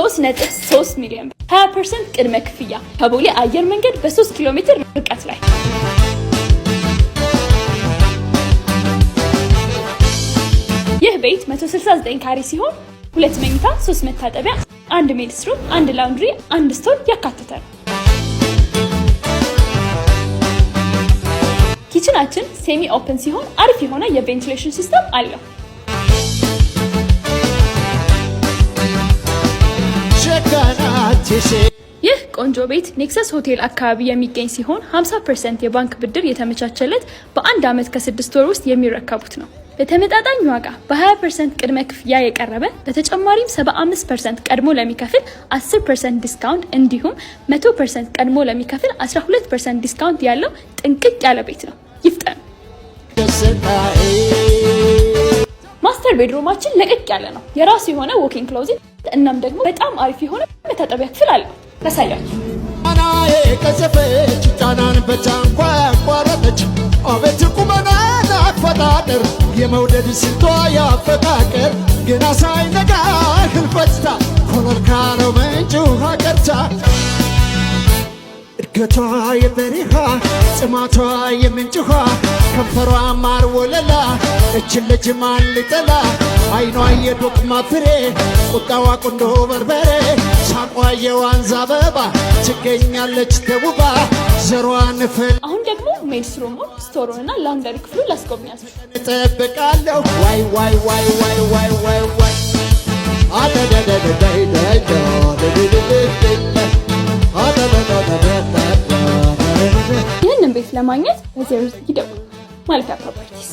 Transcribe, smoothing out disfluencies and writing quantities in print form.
3.3 ሚሊዮን ብር፣ 20% ቅድመ ክፍያ፣ ከቦሌ አየር መንገድ በ3 ኪሎ ሜትር ርቀት ላይ። ይህ ቤት 169 ካሬ ሲሆን ሁለት መኝታ፣ ሶስት መታጠቢያ፣ አንድ maid's room፣ አንድ laundry፣ አንድ store ያካተተ ነው። Kitchen ኣችን semi open ሲሆን አሪፍ የሆነ የ ventilation system አለው። ይህ ቆንጆ ቤት ኔክሰስ ሆቴል አካባቢ የሚገኝ ሲሆን 50% የባንክ ብድር የተመቻቸለት፣ በአንድ ዓመት ከ6 ወር ውስጥ የሚረከቡት ነው። በተመጣጣኝ ዋጋ በ20% ቅድመ ክፍያ የቀረበ፣ በተጨማሪም 75% ቀድሞ ለሚከፍል 10% discount እንዲሁም 100% ቀድሞ ለሚከፍል 12% discount ያለው ጥንቅቅ ያለ ቤት ነው። ይፍጠኑ። Master bedroom ኣችን ለቀቅ ያለ ነው። የራሱ የሆነ walk-in closet እናም ደግሞ በጣም አሪፍ የሆነ መታጠቢያ ክፍል አለው። ላሳያችሁ። ቀዘፈች ጣናን በታንኳ ያቋረጠች፣ አቤት ቁመናና አፈጣጠር፣ የመውደድ ስልቷ ያፈቃቀር፣ ገና ሳይነጋ ህልፈትታ ኮለል ካለው ምንጭ ውሃ ቀርታ፣ እድገቷ የበረሃ፣ ጽማቷ የምንጭ ውሃ፣ ከንፈሯ ማር ወለላ፣ እችን ልጅ ማን ሊጠላ? አይኗ የዶቅማ ፍሬ፣ ቁጣዋ ቁንዶ በርበሬ፣ ሳቋ የዋንዛ አበባ፣ ትገኛለች ደቡባ ዘሯ ንፍል። አሁን ደግሞ maid's room ኡን፣ store ኡን እና laundry ክፍሉን ላስጎብኛችሁ። እጠብቃለሁ፣ ዋይ ዋይ ዋይ ዋይ ዋይ ዋይ ዋይ። ይህንን ቤት ለማግኘት በ09 ይደውሉ። ማለፊያ Properties።